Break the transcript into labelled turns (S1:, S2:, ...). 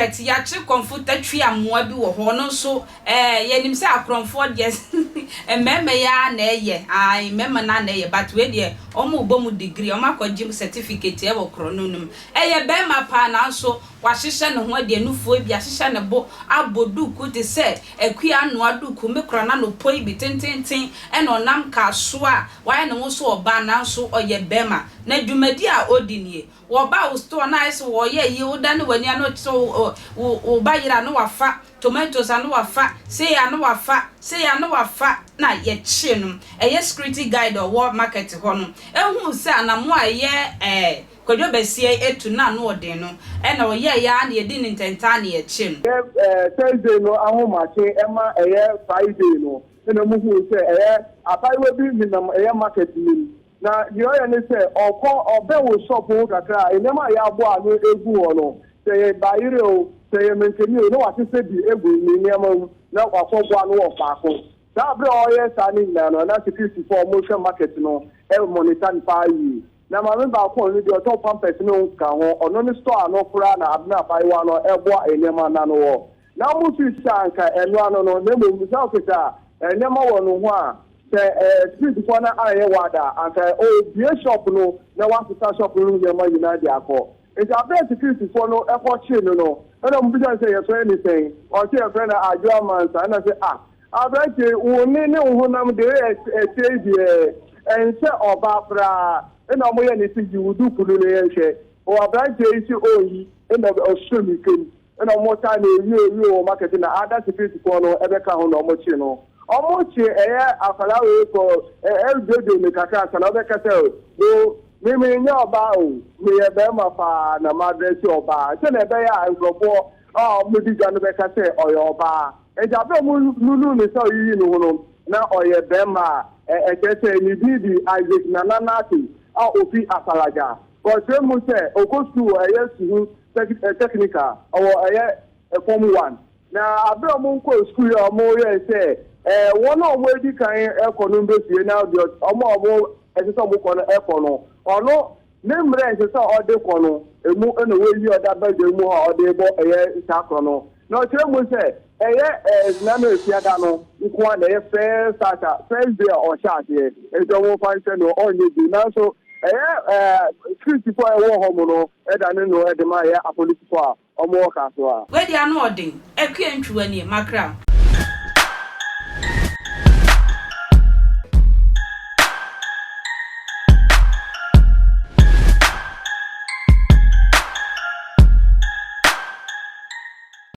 S1: Market, yɛakye kɔmfo tatwi amoa bi wɔ hɔ, ɔno nso ɛɛ yɛnim sɛ akorɔmfoɔ deɛ mmarima yi ara na ɛyɛ, ae mmarima no ara na ɛyɛ, but wei deɛ wɔrebɔ mu degree, wɔakɔgye certificate wɔ korɔno no mu. Ɛyɛ barima paa nanso wahyehyɛ ne ho adi anufoɔ bi, ahyehyɛ ne bo abɔ duku te sɛ Akua anoa duku, me kora n'ano poi bi tententen ɛna ɔnam kaa so a wayɛ ne ho sɛ ɔbaa nanso ɔyɛ barima. Na dwumadi a ɔdi nie. Wɔba wo store na ayɛ sɛ wɔreyɛ ayie, wodane w'ani a na ɔkyerɛ sɛ wo wo wo ba yere a na wafa, tomatoes a na wafa, sei a na wafa, sei a na wafa, na yɛkyee no. Ɛyɛ security guide a ɔwɔ market hɔ no huu sɛ anamoa a ɛyɛ ɛɛ Kwadwo Basia yi atu no ano ɔden no, ɛna ɔyɛeɛ ara na yɛdii no ntɛntaa na yɛkyee no.
S2: Ɛyɛ Thursday no ahomakye ɛma ɛyɛ Friday no ɛna wɔhuu sɛ ɛyɛ abaayewa bi nenam ɛyɛ market no mu. Na nea ɔyɛ ne sɛ, ɔkɔ, ɔbɛn wo shop ho kakra a, nneɛma a yɛaboa ano agu hɔ no, sɛ ɛyɛ bayerɛ o, sɛ ɛyɛ mankani o, na wasesa bi agu ne nneɛma mu na wakɔboa ano wɔ faako. Saa bere a ɔreyɛ saa no nyinaa no, na securityfo a wɔhwɛ market no monitor no paa yie. Na maame baako a ɔno deɛ ɔtɔn pampers no ka ho, ɔno ne store ano koraa na abena abaayewa no reboa nneɛma no ano wɔ. Na wɔfii sɛ anka ɛno ano no, na mmom sɛ ɔkeka nneɛma wɔ ne ho a, Sɛ Spiritfoɔ no anyɛ ward a, anka ɔrebue shop no na wasesa shop no mu nneɛma nyinaa de akɔ. Nti aberɛ a securityfoɔ no kɔ kyee no no, ɛna wɔbisa no sɛ yɛfrɛ no sɛn? Ɔse yɛfrɛ no Adwoa Mansa. Ɛna ɔse ah, aberanteɛ yi, wo nne ne wo honam deɛ ɛteɛ yi deɛ ɛnsɛ ɔbaa koraa. Ɛna wɔyɛ no se yi wo duku no na yɛnhwɛ. O aberanteɛ yi se ɔnyi, ɛna ɔsɔ ne nsam. Ɛna ɔmo taa no ewie ewie wɔ market na ada security foɔ no ɛbɛka ho na ɔmo kye no. Ɔmo kye ɛyɛ akwadaa wei kɔ ɛdwodwo no kakra ansa na ɔbɛka sɛ wo me me nyɛ ɔbaa o me yɛ bɛɛma paa na ma dresse ɔbaa sɛnea ɛbɛyɛ a nkorɔfoɔ a ɔmo di dwa no bɛka sɛ ɔyɛ ɔbaa. Nti abere a ɔmo nunuu no sɛ ɔyiyi ne ho no na ɔyɛ bɛɛma a ɛkyerɛ sɛ ne din de Isaac Nana Nartey a ofi Asalaga. Ɔkyerɛ mu sɛ ɔkɔ sukuu wɔ ɛyɛ Suhu Technical ɔwɔ ɛyɛ form one. Na abere a wɔn kɔɔ sukuu yi a wɔn yɛɛ sɛ ɛɛ wɔn a wɔn adi kan kɔ no mbɛfie na deɛ wɔn a wɔn ɛsɛ sɛ wɔn kɔ no ɛkɔ no ɔno ne mmerɛ ɛsɛ sɛ ɔde kɔ no emu ɛna wɔyi ɔda badwa mu hɔ a ɔde bɔ ɛyɛ saa korɔ no. Na ɔkyerɛ mu sɛ ɛyɛ ɛɛ Nana Efiada no nko ara na ɛyɛ first start a first day a ɔhyɛ aseɛ nti wɔn fa nhyɛ no ɔnyɛ bi nanso ɛyɛ ɛɛ securityfoɔ a ɛwɔ hɔ mo no ɛdane no ɛde ma ɛyɛ apolisifoɔ a wɔn wɔ Kasoa.
S1: Wei deɛ ano ɔden. Akua ntwiwa nie, makra.